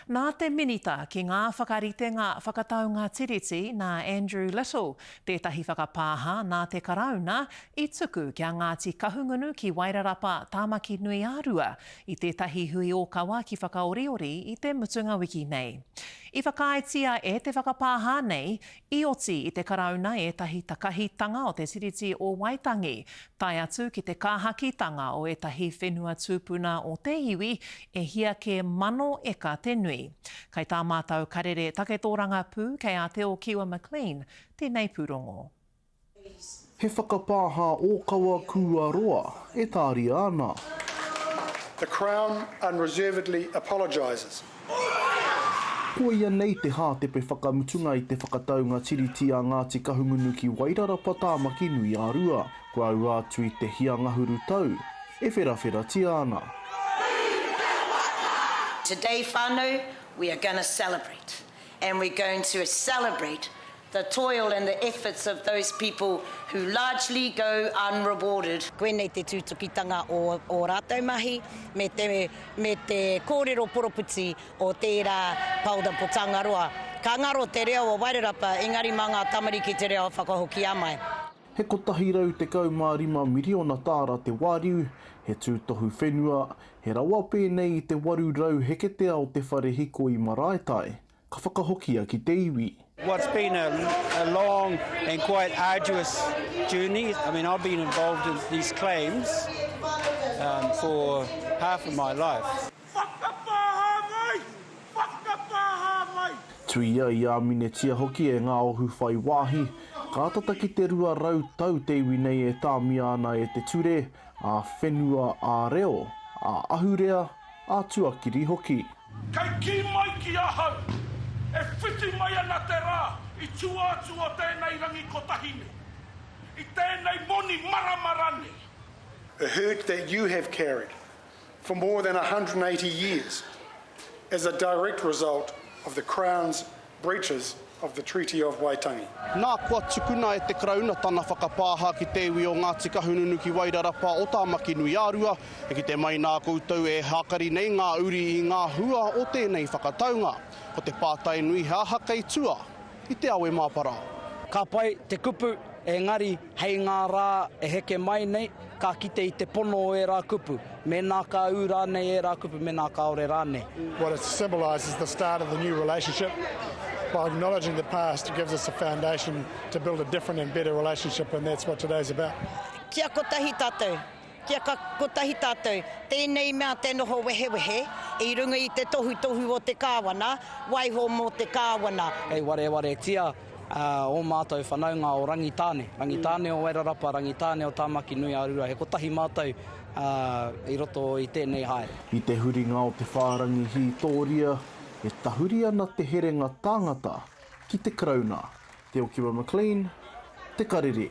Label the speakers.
Speaker 1: Nā te Minita ki ngā Whakaritenga Whakataunga Tiriti, nā Andrew Little, tētahi whakapāha nā te Karauna i tuku ki a Ngāti Kahungunu ki Wairarapa, Tāmaki-nui-a-Rua, i tētahi hui ōkawa ki Whakaoriori i te mutunga wiki nei. I whakaaetia e te whakapāha nei, i oti i te Karauna ētahi takahitanga o te Tiriti o Waitangi, tae atu ki te kāhakitanga o ētahi whenua tūpuna o te iwi e hia kē mano eka te nui. Kai tā mātou karere take tōrangapū kei a Te Okiwa McLean tēnei pūrongo.
Speaker 2: He whakapāha ōkawa kua roa e tāria ana.
Speaker 3: The Crown unreservedly apologises.
Speaker 2: Koia nei te hātepe whakamutunga i te whakataunga Tiriti a Ngāti Kahungunu ki Wairarapa Tāmaki nui-ā-Rua, kua aua atu i te hia ngahuru tau e wherawheratia ana.
Speaker 4: Today whānau, we are gonna celebrate and we're going to celebrate The toil and the efforts of those people who largely go unrewarded. Koinei te tūtukitanga o ō rātou mahi me te, me te kōrero poropiti o tērā Paulda Potangaroa. Ka ngaro te reo o Wairarapa, engari mā ngā tamariki te reo whakahokia mai.
Speaker 2: He 115 miriona tāra te wāriu, he tūtohu whenua, he rawa pēnei i te 800 heketea o te whare hiko i Maraetai. Ka whakahokia ki te iwi.
Speaker 5: What's been a, a long and quite arduous journey. I mean, I've been involved in these claims um, for half of my life.
Speaker 6: Whakapāha mai! Whakapāha mai!
Speaker 2: Tuia i āminetia hoki e ngā ohu whai wāhi, ka tata ki te 200 tau te iwi nei e tāmia ana e te ture, ā-whenua, ā-reo, ā-ahurea, ā-tuakiri hoki.
Speaker 6: Kei kī mai ki ahau, e whiti mai ana te rā i tua atu o tēnei rangi kotahi nei, i tēnei moni maramara nei.
Speaker 3: A hurt that you have carried for more than 180 years as a direct result of the Crown's breaches of the Treaty of Waitangi.
Speaker 2: Nā, kua tukuna e te Karauna tana whakapāha ki te iwi o Ngāti Kahungunu ki Wairarapa o Tāmaki-nui-ā-Rua, e kite mai nā koutou e hākari nei ngā uri i ngā hua o tēnei whakataunga. Ko te pātai nui he aha kei tua i te awe māpara?
Speaker 7: Ka pai te kupu, engari hei ngā rā e heke mai nei, ka kite i te pono o ērā kupu, mēnā ka ū rānei ērā kupu, mēnā kāore rānei.
Speaker 3: What it symbolises is the start of the new relationship. By acknowledging the past it gives us a foundation to build a different and better relationship and that's what today's about.
Speaker 4: Kia kotahi tātou, kia kotahi tātou, tēnei mea te noho wehewehe i runga i te tohutohu o te Kāwana, waiho mō te Kāwana.
Speaker 7: Kei warewaretia ō mātou whanaunga o Rangitāne, Rangitāne o Wairarapa, Rangitāne o Tāmaki nui a Rura, he kotahi mātou i roto i tēnei haere.
Speaker 2: I te huringa o te whārangi hītōria, e tahuri ana te herenga tāngata ki te Karauna. Te Okiwa McLean, Te Karere.